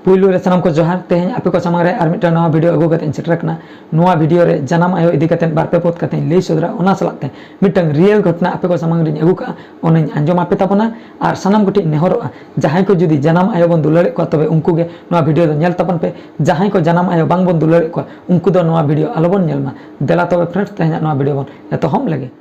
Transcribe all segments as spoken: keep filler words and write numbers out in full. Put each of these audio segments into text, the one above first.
ᱯᱩᱭᱞᱩ ᱨᱮ ᱥᱟᱱᱟᱢ ᱠᱚ ᱡᱚᱦᱟᱨ᱾ ᱛᱮᱦᱮᱧ ᱟᱯᱮ ᱠᱚ ᱥᱟᱢᱟᱝ ᱨᱮ ᱟᱨ ᱢᱤᱫᱴᱟᱝ ᱱᱟᱣᱟ ᱵᱷᱤᱰᱤᱭᱳ ᱟᱹᱜᱩ ᱠᱟᱛᱮ ᱤᱧ ᱥᱮᱴᱮᱨ ᱟᱠᱟᱱᱟ᱾ ᱱᱚᱣᱟ ᱵᱷᱤᱰᱤᱭᱳ ᱨᱮ ᱡᱟᱱᱟᱢ ᱟᱭᱳ ᱤᱫᱤ ᱠᱟᱛᱮ ᱵᱟᱨ ᱯᱮ ᱯᱚᱫ ᱠᱟᱛᱮ ᱤᱧ ᱞᱟᱹᱭ ᱥᱚᱫᱚᱨᱟ, ᱚᱱᱟ ᱥᱟᱞᱟᱜ ᱛᱮ ᱢᱤᱫᱴᱟᱝ ᱨᱤᱭᱮᱞ ᱜᱷᱚᱴᱱᱟ ᱟᱯᱮ ᱠᱚ ᱥᱟᱢᱟᱝ ᱨᱤᱧ ᱟᱹᱜᱩ ᱠᱟᱜᱼᱟ, ᱚᱱᱟᱧ ᱟᱸᱡᱚᱢ ᱟᱯᱮ ᱛᱟᱵᱚᱱᱟ᱾ ᱟᱨ ᱥᱟᱱᱟᱢ ᱠᱚᱴᱷᱮᱱ ᱱᱮᱦᱚᱨᱚᱜᱼᱟ, ᱡᱟᱦᱟᱸᱭ ᱠᱚ ᱡᱩᱫᱤ ᱡᱟᱱᱟᱢ ᱟᱭᱳ ᱵᱚᱱ ᱫᱩᱞᱟᱹᱲᱮᱫ ᱠᱚᱣᱟ, ᱛᱚᱵᱮ ᱩᱱᱠᱩ ᱜᱮ ᱱᱚᱣᱟ ᱵᱷᱤᱰᱤᱭᱳ ᱫᱚ ᱧᱮᱞ ᱛᱟᱵᱚᱱ ᱯᱮ᱾ ᱡᱟᱦᱟᱸᱭ ᱠᱚ ᱡᱟᱱᱟᱢ ᱟᱭᱳ ᱵᱟᱝ ᱵᱚᱱ ᱫᱩᱞᱟᱹᱲᱮᱫ ᱠᱚᱣᱟ, ᱩᱱᱠᱩ ᱫᱚ ᱱᱚᱣᱟ ᱵᱷᱤᱰᱤᱭᱳ ᱟᱞᱚ ᱵᱚᱱ ᱧᱮᱞ ᱢᱟ᱾ ᱫᱮᱞᱟ ᱛᱚᱵᱮ ᱯᱷᱨᱮᱱᱰᱥ, ᱛᱮᱦᱮᱧᱟᱜ ᱱᱚᱣᱟ ᱵᱷᱤᱰᱤᱭᱳ ᱵᱚᱱ ᱮᱛᱚᱦᱚᱵ ᱞᱮᱜᱮ᱾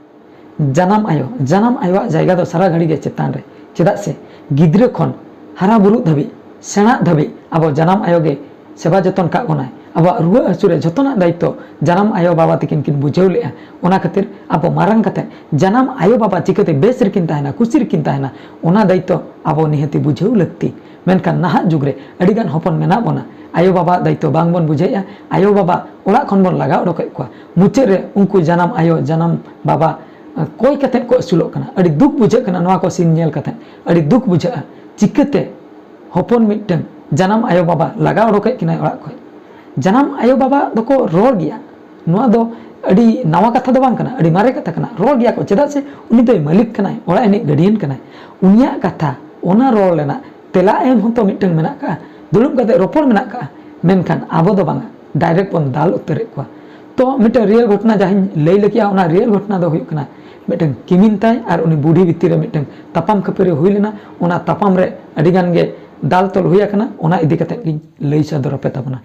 ᱡᱟᱱᱟᱢ ᱟᱭᱳ, ᱡᱟᱱᱟᱢ ᱟᱭᱳᱣᱟᱜ ᱡᱟᱭᱜᱟ ᱫᱚ ᱥᱟᱨᱟ ᱜᱷᱟᱹᱲᱤ ᱜᱮ ᱪᱮᱛᱟᱱ ᱨᱮ᱾ ᱪᱮᱫᱟᱜ ᱥᱮ ᱜᱤᱫᱽᱨᱟᱹ ᱠᱷᱚᱱ ᱦᱟᱨᱟ ᱵᱩᱨᱩᱜ ᱫᱷᱟᱹᱵᱤᱡ, ᱥᱮᱬᱟᱜ ᱫᱷᱟᱹᱵᱤᱡ ᱟᱵᱚ ᱡᱟᱱᱟᱢ ᱟᱭᱳ ᱜᱮ ᱥᱮᱵᱟ ᱡᱚᱛᱚᱱ ᱠᱟᱜ ᱵᱚᱱᱟᱭ᱾ ᱟᱵᱚᱣᱟᱜ ᱨᱩᱣᱟᱹ ᱦᱟᱹᱥᱩ ᱨᱮ ᱡᱚᱛᱚᱱᱟᱜ ᱫᱟᱭᱤᱛᱛᱚ ᱡᱟᱱᱟᱢ ᱟᱭᱳ ᱵᱟᱵᱟ ᱛᱟᱹᱠᱤᱱ ᱠᱤᱱ ᱵᱩᱡᱷᱟᱹᱣ ᱞᱮᱜᱼᱟ᱾ ᱚᱱᱟ ᱠᱷᱟᱹᱛᱤᱨ ᱟᱵᱚ ᱢᱟᱨᱟᱝ ᱠᱟᱛᱮ ᱡᱟᱱᱟᱢ ᱟᱭᱳ ᱵᱟᱵᱟ ᱪᱤᱠᱟᱹᱛᱮ ᱵᱮᱥ ᱨᱮᱠᱤᱱ ᱛᱟᱦᱮᱱᱟ, ᱠᱩᱥᱤ ᱨᱮᱠᱤᱱ ᱛᱟᱦᱮᱱᱟ, ᱚᱱᱟ ᱫᱟᱭᱤᱛᱛᱚ ᱟᱵᱚ ᱱᱤᱦᱟᱹᱛᱤ ᱵᱩᱡᱷᱟᱹᱣ ᱞᱟᱹᱠᱛᱤ᱾ ᱢᱮᱱᱠᱷᱟᱱ ᱱᱟᱦᱟᱜ ᱡᱩᱜᱽ ᱨᱮ ᱟᱹᱰᱤᱜᱟᱱ ᱦᱚᱯᱚᱱ ᱢᱮᱱᱟᱜ ᱵᱚᱱᱟ, ᱟᱭᱳ ᱵᱟᱵᱟᱣᱟᱜ ᱫᱟᱭᱤᱛᱛᱚ ᱵᱟᱝ ᱵᱚᱱ ᱵᱩᱡᱷᱟᱹᱣᱮᱫᱼᱟ, ᱟᱭᱳ ᱵᱟᱵᱟ ᱚᱲᱟᱜ ᱠᱷᱚᱱ ᱵᱚᱱ ᱞᱟᱜᱟ ᱚᱰᱚᱠᱮᱫ ᱠᱚᱣᱟ᱾ ᱢᱩᱪᱟᱹᱫ ᱨᱮ ᱩᱱᱠᱩ ᱡᱟᱱᱟᱢ ᱟᱭᱳ, ᱡᱟᱱᱟᱢ ᱵᱟᱵᱟ, ᱟᱸ, ᱠᱚᱭ ᱠᱟᱛᱮᱫ ᱠᱚ ᱟᱹᱥᱩᱞᱚᱜ ᱠᱟᱱᱟ᱾ ᱟᱹᱰᱤ ᱫᱩᱠ ᱵᱩᱡᱷᱟᱹᱜ ᱠᱟᱱᱟ ᱱᱚᱣᱟ ᱠᱚ ᱥᱤᱱ ᱧᱮᱞ ᱠᱟᱛᱮᱫ, ᱟᱹᱰᱤ ᱫᱩᱠ ᱵᱩᱡᱷᱟᱹᱜᱼᱟ᱾ ᱪᱤᱠᱟᱹᱛᱮ ᱦᱚᱯᱚᱱ ᱢᱤᱫᱴᱟᱝ ᱡᱟᱱᱟᱢ ᱟᱭᱳ ᱵᱟᱵᱟ ᱞᱟᱜᱟ ᱚᱰᱚᱠᱮᱫ ᱠᱤᱱᱟᱭ ᱚᱲᱟᱜ ᱠᱷᱚᱱ? ᱡᱟᱱᱟᱢ ᱟᱭᱳ ᱵᱟᱵᱟ ᱫᱚᱠᱚ ᱨᱚᱲ ᱜᱮᱭᱟ, ᱱᱚᱣᱟ ᱫᱚ ᱟᱹᱰᱤ ᱱᱟᱣᱟ ᱠᱟᱛᱷᱟ ᱫᱚ ᱵᱟᱝ ᱠᱟᱱᱟ, ᱟᱹᱰᱤ ᱢᱟᱨᱮ ᱠᱟᱛᱷᱟ ᱠᱟᱱᱟ᱾ ᱨᱚᱲ ᱜᱮᱭᱟ ᱠᱚ, ᱪᱮᱫᱟᱜ ᱥᱮ ᱩᱱᱤ ᱫᱚᱭ ᱢᱟᱹᱞᱤᱠ ᱠᱟᱱᱟᱭ, ᱚᱲᱟᱜ ᱨᱤᱱᱤᱡ ᱜᱟᱨᱰᱤᱭᱟᱱ ᱠᱟᱱᱟᱭ᱾ ᱩᱱᱤᱭᱟᱜ ᱠᱟᱛᱷᱟ, ᱚᱱᱟ ᱨᱚᱲ ᱨᱮᱱᱟᱜ ᱛᱮᱞᱟ ᱮᱢ ᱦᱚᱸᱛᱚ ᱢᱤᱫᱴᱟᱝ ᱢᱮᱱᱟᱜ ᱠᱟᱜᱼᱟ, ᱫᱩᱲᱩᱵ ᱠᱟᱛᱮ ᱨᱚᱯᱚᱲ ᱢᱮᱱᱟᱜ ᱠᱟᱜᱼᱟ᱾ ᱢᱮᱱᱠᱷᱟᱱ ᱟᱵᱚ ᱫᱚ ᱵᱟᱝᱟ, ᱰᱟᱭᱨᱮᱠᱴ ᱵᱚᱱ ᱫᱟᱞ ᱩᱛᱟᱹᱨᱮᱫ ᱠᱚᱣᱟ᱾ ᱛᱚ ᱢᱤᱫᱴᱟᱝ ᱨᱤᱭᱮᱞ ᱜᱷᱚᱴᱱᱟ ᱡᱟᱦᱟᱸᱧ ᱞᱟᱹᱭ ᱞᱟᱹᱜᱤᱫᱼᱟ, ᱚᱱᱟ ᱨᱤᱭᱮᱞ ᱜᱷᱚᱴᱱᱟ ᱫᱚ ᱦᱩᱭᱩᱜ ᱠᱟᱱᱟ, ᱢᱤᱫᱴᱟᱝ ᱠᱤᱢᱤᱱ ᱛᱟᱭ ᱟᱨ ᱩᱱᱤ ᱵᱩᱰᱷᱤ ᱵᱷᱤᱛᱤᱨ ᱨᱮ ᱢᱤᱫᱴᱟᱝ ᱛᱟᱯᱟᱢ ᱠᱷᱟᱹᱯᱟᱹᱨᱤ ᱦᱩᱭ ᱞᱮᱱᱟ᱾ ᱚᱱᱟ ᱛᱟᱯᱟᱢ ᱨᱮ ᱟᱹᱰᱤ ᱜᱟᱱ ᱜᱮ ᱫᱟᱞ ᱛᱚᱞ ᱦᱩᱭ ᱟᱠᱟᱱᱟ, ᱚᱱᱟ ᱤᱫᱤ ᱠᱟᱛᱮᱫ ᱜᱤᱧ ᱞᱟᱹᱭ ᱥᱚᱫᱚᱨ ᱟᱯᱮ ᱛᱟᱵᱚᱱᱟ᱾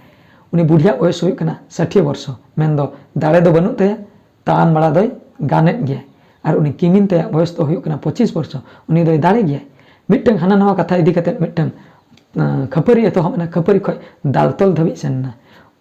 ᱩᱱᱤ ᱵᱩᱰᱷᱤᱭᱟᱜ ᱵᱚᱭᱚᱥ ᱦᱩᱭᱩᱜ ᱠᱟᱱᱟ ᱥᱟᱴᱷᱤᱭᱟᱹ ᱵᱚᱨᱥᱚ, ᱢᱮᱱᱫᱚ ᱫᱟᱲᱮ ᱫᱚ ᱵᱟᱹᱱᱩᱜ ᱛᱟᱭᱟ, ᱛᱟᱲᱟᱢ ᱵᱟᱲᱟ ᱫᱚᱭ ᱜᱟᱱᱮᱫ ᱜᱮᱭᱟ᱾ ᱟᱨ ᱩᱱᱤ ᱠᱤᱢᱤᱱ ᱛᱟᱭᱟᱜ ᱵᱚᱭᱚᱥ ᱫᱚ ᱦᱩᱭᱩᱜ ᱠᱟᱱᱟ ᱯᱚᱸᱪᱤᱥ ᱵᱚᱨᱥᱚ, ᱩᱱᱤ ᱫᱚᱭ ᱫᱟᱲᱮ ᱜᱮᱭᱟ᱾ ᱢᱤᱫᱴᱟᱝ ᱦᱟᱱᱟ ᱱᱟᱣᱟ ᱠᱟᱛᱷᱟ ᱤᱫᱤ ᱠᱟᱛᱮᱫ ᱢᱤᱫᱴᱟᱝ, ᱟᱸ, ᱠᱷᱟᱹᱯᱟᱹᱨᱤ ᱮᱛᱚᱦᱚᱵ ᱮᱱᱟ, ᱠᱷᱟᱹᱯᱟᱹᱨᱤ ᱠᱷᱚᱱ ᱫᱟᱞ ᱛᱚᱞ ᱫᱷᱟᱹᱵᱤᱡ ᱥᱮᱱ ᱮᱱᱟ᱾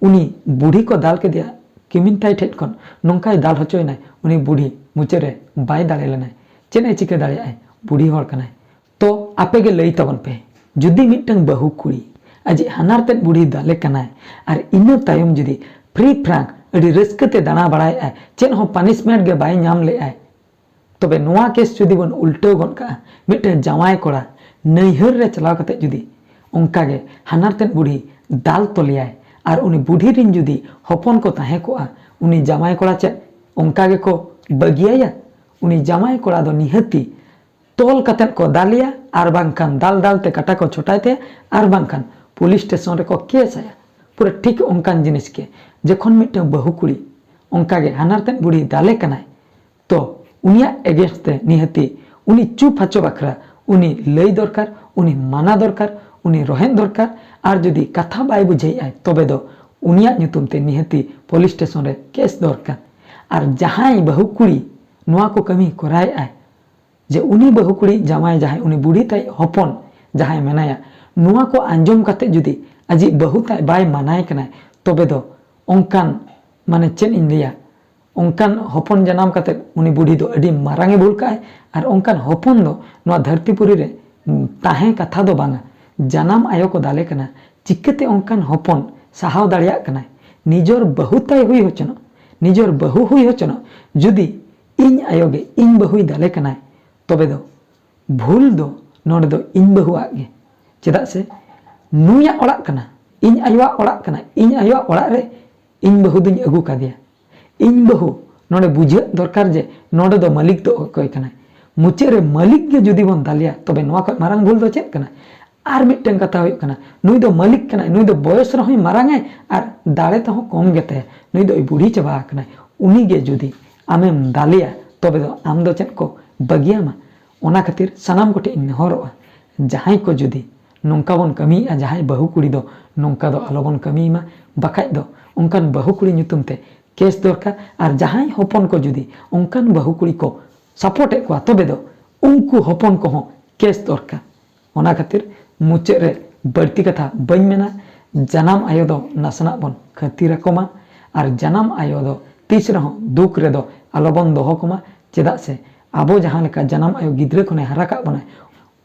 ᱩᱱᱤ ᱵᱩᱰᱷᱤ ᱠᱚ ᱫᱟᱞ ᱠᱮᱫᱮᱭᱟ ᱠᱤᱢᱤᱱ ᱛᱟᱭ ᱴᱷᱮᱡ ᱠᱷᱚᱱ, ᱱᱚᱝᱠᱟᱭ ᱫᱟᱞ ᱦᱚᱪᱚᱭᱮᱱᱟᱭ, ᱩᱱᱤ ᱵᱩᱰᱷᱤ ᱢᱩᱪᱟᱹᱫ ᱨᱮ ᱵᱟᱭ ᱫᱟᱲᱮ ᱞᱮᱱᱟᱭ᱾ ᱪᱮᱫ ᱮ ᱪᱤᱠᱟᱹ ᱫᱟᱲᱮᱭᱟᱜᱼᱟᱭ? ᱵᱩᱰᱷᱤ ᱦᱚᱲ ᱠᱟᱱᱟᱭ᱾ ᱛᱚ ᱟᱯᱮ ᱜᱮ ᱞᱟᱹᱭ ᱛᱟᱵᱚᱱ ᱯᱮ, ᱡᱩᱫᱤ ᱢᱤᱫᱴᱟᱝ ᱵᱟᱹᱦᱩ ᱠᱩᱲᱤ ᱟᱡᱤᱡ ᱦᱟᱱᱟᱨ ᱛᱮᱫ ᱵᱩᱰᱷᱤ ᱫᱟᱞᱮ ᱠᱟᱱᱟᱭ ᱟᱨ ᱤᱱᱟᱹ ᱛᱟᱭᱚᱢ ᱡᱩᱫᱤ ᱯᱷᱨᱤ ᱯᱷᱨᱟᱝᱠ ᱟᱹᱰᱤ ᱨᱟᱹᱥᱠᱟᱹ ᱛᱮ ᱫᱟᱬᱟ ᱵᱟᱲᱟᱭᱮᱫᱼᱟᱭ, ᱪᱮᱫ ᱦᱚᱸ ᱯᱟᱱᱤᱥᱢᱮᱱᱴ ᱜᱮ ᱵᱟᱭ ᱧᱟᱢ ᱞᱮᱫᱼᱟᱭ, ᱛᱚᱵᱮ ᱱᱚᱣᱟ ᱠᱮᱥ ᱡᱩᱫᱤ ᱵᱚᱱ ᱩᱞᱴᱟᱹᱣ ᱜᱚᱫ ᱠᱟᱜᱼᱟ, ᱢᱤᱫᱴᱟᱝ ᱡᱟᱶᱟᱭ ᱠᱚᱲᱟ ᱱᱟᱹᱭᱦᱟᱹᱨ ᱨᱮ ᱪᱟᱞᱟᱣ ᱠᱟᱛᱮ ᱡᱩᱫᱤ ᱚᱱᱠᱟ ᱜᱮ ᱦᱟᱱᱟᱨ ᱛᱮᱫ ᱵᱩᱰᱷᱤ ᱫᱟᱞ ᱛᱚᱞᱮᱭᱟᱭ ᱟᱨ ᱩᱱᱤ ᱵᱩᱰᱷᱤ ᱨᱤᱱ ᱡᱩᱫᱤ ᱦᱚᱯᱚᱱ ᱠᱚ ᱛᱟᱦᱮᱸ ᱠᱚᱜᱼᱟ, ᱩᱱᱤ ᱡᱟᱶᱟᱭ ᱠᱚᱲᱟ ᱪᱮᱫ ᱚᱱᱠᱟ ᱜᱮᱠᱚ ᱵᱟᱹᱜᱤᱭᱟᱭᱟ? ᱩᱱᱤ ᱡᱟᱶᱟᱭ ᱠᱚᱲᱟ ᱫᱚ ᱱᱤᱦᱟᱹᱛᱤ ᱛᱚᱞ ᱠᱟᱛᱮᱫ ᱠᱚ ᱫᱟᱞᱮᱭᱟ, ᱟᱨ ᱵᱟᱝᱠᱷᱟᱱ ᱫᱟᱞ ᱫᱟᱞ ᱛᱮ ᱠᱟᱴᱟ ᱠᱚ ᱪᱷᱚᱴᱟᱭ ᱛᱟᱭᱟ, ᱟᱨ ᱵᱟᱝᱠᱷᱟᱱ ᱯᱩᱞᱤᱥ ᱥᱴᱮᱥᱚᱱ ᱨᱮᱠᱚ ᱠᱮᱥ ᱟᱭᱟ᱾ ᱯᱩᱨᱟᱹ ᱴᱷᱤᱠ ᱚᱱᱠᱟᱱ ᱡᱤᱱᱤᱥ ᱜᱮ, ᱡᱚᱠᱷᱚᱱ ᱢᱤᱫᱴᱟᱝ ᱵᱟᱹᱦᱩ ᱠᱩᱲᱤ ᱚᱱᱠᱟᱜᱮ ᱦᱟᱱᱟᱨ ᱛᱮᱫ ᱵᱩᱲᱦᱤ ᱫᱟᱞᱮ ᱠᱟᱱᱟᱭ, ᱛᱚ ᱩᱱᱤᱭᱟᱜ against ᱛᱮ ᱱᱤᱦᱟᱹᱛᱤ ᱩᱱᱤ ᱪᱩᱯ ᱦᱚᱪᱚ ᱵᱟᱠᱷᱨᱟ ᱩᱱᱤ ᱞᱟᱹᱭ ᱫᱚᱨᱠᱟᱨ, ᱩᱱᱤ ᱢᱟᱱᱟ ᱫᱚᱨᱠᱟᱨ, ᱩᱱᱤ ᱨᱚᱦᱮᱫ ᱫᱚᱨᱠᱟᱨ᱾ ᱟᱨ ᱡᱩᱫᱤ ᱠᱟᱛᱷᱟ ᱵᱟᱭ ᱵᱩᱡᱷᱟᱹᱣᱮᱫᱼᱟᱭ, ᱛᱚᱵᱮ ᱫᱚ ᱩᱱᱤᱭᱟᱜ ᱧᱩᱛᱩᱢ ᱛᱮ ᱱᱤᱦᱟᱹᱛᱤ ᱯᱩᱞᱤᱥ ᱥᱴᱮᱥᱚᱱ ᱨᱮ ᱠᱮᱥ ᱫᱚᱨᱠᱟᱨ᱾ ᱟᱨ ᱡᱟᱦᱟᱸᱭ ᱵᱟᱹᱦᱩ ᱠᱩᱲᱤ ᱱᱚᱣᱟ ᱠᱚ ᱠᱟᱹᱢᱤ ᱠᱚᱨᱟᱣᱮᱫᱼᱟᱭ, ᱡᱮ ᱩᱱᱤ ᱵᱟᱹᱦᱩ ᱠᱩᱲᱤ ᱡᱟᱶᱟᱭ ᱡᱟᱦᱟᱸᱭ, ᱩᱱᱤ ᱵᱩᱲᱦᱤ ᱛᱟᱭ ᱦᱚᱯᱚᱱ ᱡᱟᱦᱟᱸᱭ ᱢᱮᱱᱟᱭᱟ, ᱱᱚᱣᱟ ᱠᱚ ᱟᱸᱡᱚᱢ ᱠᱟᱛᱮ ᱡᱩᱫᱤ ᱟᱡᱤᱡ ᱵᱟᱹᱦᱩ ᱛᱟᱭ ᱵᱟᱭ ᱢᱟᱱᱟᱭ ᱠᱟᱱᱟᱭ, ᱛᱚᱵᱮ ᱫᱚ ᱚᱱᱠᱟᱱ, ᱢᱟᱱᱮ ᱪᱮᱫ ᱤᱧ ᱞᱟᱹᱭᱟ, ᱚᱱᱠᱟᱱ ᱦᱚᱯᱚᱱ ᱡᱟᱱᱟᱢ ᱠᱟᱛᱮ ᱩᱱᱤ ᱵᱩᱲᱦᱤ ᱫᱚ ᱟᱹᱰᱤ ᱢᱟᱨᱟᱝ ᱮ ᱵᱷᱩᱞ ᱠᱟᱜᱼᱟᱭ᱾ ᱟᱨ ᱚᱱᱠᱟᱱ ᱦᱚᱯᱚᱱ ᱫᱚ ᱱᱚᱣᱟ ᱫᱷᱟᱹᱨᱛᱤ ᱯᱩᱨᱤ ᱨᱮ ᱛᱟᱦᱮᱸ ᱠᱟᱛᱷᱟ ᱫᱚ ᱵᱟᱝᱟ᱾ ᱡᱟᱱᱟᱢ ᱟᱭᱳ ᱠᱚ ᱫᱟᱞᱮ ᱠᱟᱱᱟ, ᱪᱤᱠᱟᱹᱛᱮ ᱚᱱᱠᱟᱱ ᱦᱚᱯᱚᱱ ᱥᱟᱦᱟᱣ ᱫᱟᱲᱮᱭᱟᱜ ᱠᱟᱱᱟᱭ? ᱱᱤᱡᱚᱨ ᱵᱟᱹᱦᱩ ᱛᱟᱭ ᱦᱩᱭ ᱦᱚᱪᱚᱱᱚᱜ, ᱱᱤᱡᱚᱨ ᱵᱟᱹᱦᱩ ᱦᱩᱭ ᱦᱚᱪᱚᱱᱚᱜ, ᱡᱩᱫᱤ ᱤᱧ ᱟᱭᱳ ᱜᱮ ᱤᱧ ᱵᱟᱹᱦᱩᱭ ᱫᱟᱞᱮ ᱠᱟᱱᱟᱭ, ᱛᱚᱵᱮ ᱫᱚ ᱵᱷᱩᱞ ᱫᱚ ᱱᱚᱰᱮ ᱫᱚ ᱤᱧ ᱵᱟᱹᱦᱩᱣᱟᱜ ᱜᱮ᱾ ᱪᱮᱫᱟᱜ ᱥᱮ ᱱᱩᱭᱟᱜ ᱚᱲᱟᱜ ᱠᱟᱱᱟ, ᱤᱧ ᱟᱭᱳᱣᱟᱜ ᱚᱲᱟᱜ ᱠᱟᱱᱟ, ᱤᱧ ᱟᱭᱳᱣᱟᱜ ᱚᱲᱟᱜ ᱨᱮ ᱤᱧ ᱵᱟᱹᱦᱩ ᱫᱚᱧ ᱟᱹᱜᱩ ᱠᱟᱫᱮᱭᱟ᱾ ᱤᱧ ᱵᱟᱹᱦᱩ ᱱᱚᱰᱮ ᱵᱩᱡᱷᱟᱹᱜ ᱫᱚᱨᱠᱟᱨ ᱡᱮ ᱱᱚᱰᱮ ᱫᱚ ᱢᱟᱹᱞᱤᱠ ᱫᱚ ᱚᱠᱚᱭ ᱠᱟᱱᱟᱭ᱾ ᱢᱩᱪᱟᱹᱫ ᱨᱮ ᱢᱟᱹᱞᱤᱠ ᱜᱮ ᱡᱩᱫᱤ ᱵᱚᱱ ᱫᱟᱞᱮᱭᱟ, ᱛᱚᱵᱮ ᱱᱚᱣᱟ ᱠᱷᱚᱱ ᱢᱟᱨᱟᱝ ᱵᱷᱩᱞ ᱫᱚ ᱪᱮᱫ ᱠᱟᱱᱟ? ᱟᱨ ᱢᱤᱫᱴᱟᱝ ᱠᱟᱛᱷᱟ ᱦᱩᱭᱩᱜ ᱠᱟᱱᱟ, ᱱᱩᱭ ᱫᱚ ᱢᱟᱹᱞᱤᱠ ᱠᱟᱱᱟᱭ, ᱱᱩᱭ ᱫᱚ ᱵᱚᱭᱚᱥ ᱨᱮᱦᱚᱸᱭ ᱢᱟᱨᱟᱝ ᱟᱭ ᱟᱨ ᱫᱟᱲᱮ ᱛᱮᱦᱚᱸ ᱠᱚᱢ ᱜᱮᱛᱟᱭᱟ, ᱱᱩᱭ ᱫᱚᱭ ᱵᱩᱲᱦᱤ ᱪᱟᱵᱟ ᱟᱠᱟᱱᱟᱭ᱾ ᱩᱱᱤ ᱜᱮ ᱡᱩᱫᱤ ᱟᱢᱮᱢ ᱫᱟᱞᱮᱭᱟ, ᱛᱚᱵᱮ ᱫᱚ ᱟᱢ ᱫᱚ ᱪᱮᱫ ᱠᱚ ᱵᱟᱹᱜᱤᱭᱟᱢᱟ? ᱚᱱᱟ ᱠᱷᱟᱹᱛᱤᱨ ᱥᱟᱱᱟᱢ ᱠᱚᱴᱷᱮᱱ ᱤᱧ ᱱᱮᱦᱚᱨᱚᱜᱼᱟ, ᱡᱟᱦᱟᱸᱭ ᱠᱚ ᱡᱩᱫᱤ ᱱᱚᱝᱠᱟ ᱵᱚᱱ ᱠᱟᱹᱢᱤᱭᱮᱫᱼᱟ, ᱡᱟᱦᱟᱸᱭ ᱵᱟᱹᱦᱩ ᱠᱩᱲᱤ ᱫᱚ ᱱᱚᱝᱠᱟ ᱫᱚ ᱟᱞᱚᱵᱚᱱ ᱠᱟᱹᱢᱤᱭ ᱢᱟ, ᱵᱟᱠᱷᱟᱡ ᱫᱚ ᱚᱱᱠᱟᱱ ᱵᱟᱹᱦᱩ ᱠᱩᱲᱤ ᱧᱩᱛᱩᱢ ᱛᱮ ᱠᱮᱥ ᱫᱚᱨᱠᱟᱨ᱾ ᱟᱨ ᱡᱟᱦᱟᱸᱭ ᱦᱚᱯᱚᱱ ᱠᱚ ᱡᱩᱫᱤ ᱚᱱᱠᱟᱱ ᱵᱟᱹᱦᱩ ᱠᱩᱲᱤ ᱠᱚ ᱥᱟᱯᱳᱨᱴ ᱮᱫ ᱠᱚᱣᱟ, ᱛᱚᱵᱮ ᱫᱚ ᱩᱱᱠᱩ ᱦᱚᱯᱚᱱ ᱠᱚᱦᱚᱸ ᱠᱮᱥ ᱫᱚᱨᱠᱟᱨ᱾ ᱚᱱᱟ ᱠᱷᱟᱹᱛᱤᱨ ᱢᱩᱪᱟᱹᱫ ᱨᱮ ᱵᱟᱹᱲᱛᱤ ᱠᱟᱛᱷᱟ ᱵᱟᱹᱧ ᱢᱮᱱᱟ᱾ ᱡᱟᱱᱟᱢ ᱟᱭᱳ ᱫᱚ ᱱᱟᱥᱮᱱᱟᱜ ᱵᱚᱱ ᱠᱷᱟᱹᱛᱤᱨ ᱟᱠᱚ ᱢᱟ, ᱟᱨ ᱡᱟᱱᱟᱢ ᱟᱭᱳ ᱫᱚ ᱛᱤᱥ ᱨᱮᱦᱚᱸ ᱫᱩᱠ ᱨᱮᱫᱚ ᱟᱞᱚᱵᱚᱱ ᱫᱚᱦᱚ ᱠᱚᱢᱟ᱾ ᱪᱮᱫᱟᱜ ᱥᱮ ᱟᱵᱚ ᱡᱟᱦᱟᱸ ᱞᱮᱠᱟ ᱡᱟᱱᱟᱢ ᱟᱭᱳ ᱜᱤᱫᱽᱨᱟᱹ ᱠᱷᱚᱱᱮ ᱦᱟᱨᱟ ᱠᱟᱜ ᱵᱚᱱᱟᱭ,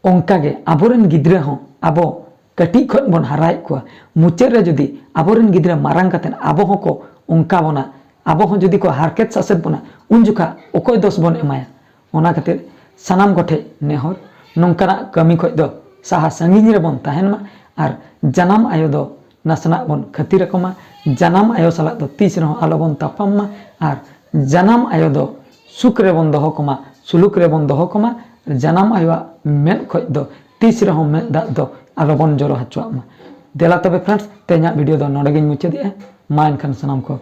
ᱚᱱᱠᱟᱜᱮ ᱟᱵᱚᱨᱮᱱ ᱜᱤᱫᱽᱨᱟᱹ ᱦᱚᱸ ᱟᱵᱚ ᱠᱟᱹᱴᱤᱡ ᱠᱷᱚᱱ ᱵᱚᱱ ᱦᱟᱨᱟᱭᱮᱫ ᱠᱚᱣᱟ᱾ ᱢᱩᱪᱟᱹᱫ ᱨᱮ ᱡᱩᱫᱤ ᱟᱵᱚᱨᱮᱱ ᱜᱤᱫᱽᱨᱟᱹ ᱢᱟᱨᱟᱝ ᱠᱟᱛᱮᱫ ᱟᱵᱚ ᱦᱚᱸᱠᱚ ᱚᱱᱠᱟ ᱵᱚᱱᱟ, ᱟᱵᱚ ᱦᱚᱸ ᱡᱩᱫᱤ ᱠᱚ ᱦᱟᱨᱠᱮᱛ ᱥᱟᱥᱮᱛ ᱵᱚᱱᱟ, ᱩᱱ ᱡᱚᱠᱷᱟ ᱚᱠᱚᱭ ᱫᱳᱥ ᱵᱚᱱ ᱮᱢᱟᱭᱟ? ᱚᱱᱟ ᱠᱷᱟᱹᱛᱤᱨ ᱥᱟᱱᱟᱢ ᱠᱚᱴᱷᱮᱱ ᱱᱮᱦᱚᱨ, ᱱᱚᱝᱠᱟᱱᱟᱜ ᱠᱟᱹᱢᱤ ᱠᱷᱚᱱ ᱫᱚ ᱥᱟᱦᱟ ᱥᱟᱺᱜᱤᱧ ᱨᱮᱵᱚᱱ ᱛᱟᱦᱮᱱ ᱢᱟ᱾ ᱟᱨ ᱡᱟᱱᱟᱢ ᱟᱭᱳ ᱫᱚ ᱱᱟᱥᱮᱱᱟᱜ ᱵᱚᱱ ᱠᱷᱟᱹᱛᱤᱨ ᱟᱠᱚ ᱢᱟ᱾ ᱡᱟᱱᱟᱢ ᱟᱭᱳ ᱥᱟᱞᱟᱜ ᱫᱚ ᱛᱤᱥ ᱨᱮᱦᱚᱸ ᱟᱞᱚᱵᱚᱱ ᱛᱟᱯᱟᱢ ᱢᱟ᱾ ᱟᱨ ᱡᱟᱱᱟᱢ ᱟᱭᱳ ᱫᱚ ᱥᱩᱠ ᱨᱮᱵᱚᱱ ᱫᱚᱦᱚ ᱠᱚᱢᱟ, ᱥᱩᱞᱩᱠ ᱨᱮᱵᱚᱱ ᱫᱚᱦᱚ ᱠᱚᱢᱟ᱾ ᱡᱟᱱᱟᱢ ᱟᱭᱳᱣᱟᱜ ᱢᱮᱫ ᱠᱷᱚᱱ ᱫᱚ ᱛᱤᱥ ᱨᱮᱦᱚᱸ ᱢᱮᱫ ᱫᱟᱜ ᱫᱚ ᱟᱞᱚᱵᱚᱱ ᱡᱚᱨᱚ ᱦᱚᱪᱚᱣᱟᱜ ᱢᱟ᱾ ᱫᱮᱞᱟ ᱛᱚᱵᱮ friends, ᱛᱮᱦᱮᱧᱟᱜ video ᱫᱚ ᱱᱚᱰᱮ ᱜᱤᱧ ᱢᱩᱪᱟᱹᱫᱮᱜᱼᱟ᱾ ᱢᱟ ᱮᱱᱠᱷᱟᱱ ᱥᱟᱱᱟᱢ ᱠᱚ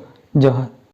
ᱡᱚᱦᱟᱨ᱾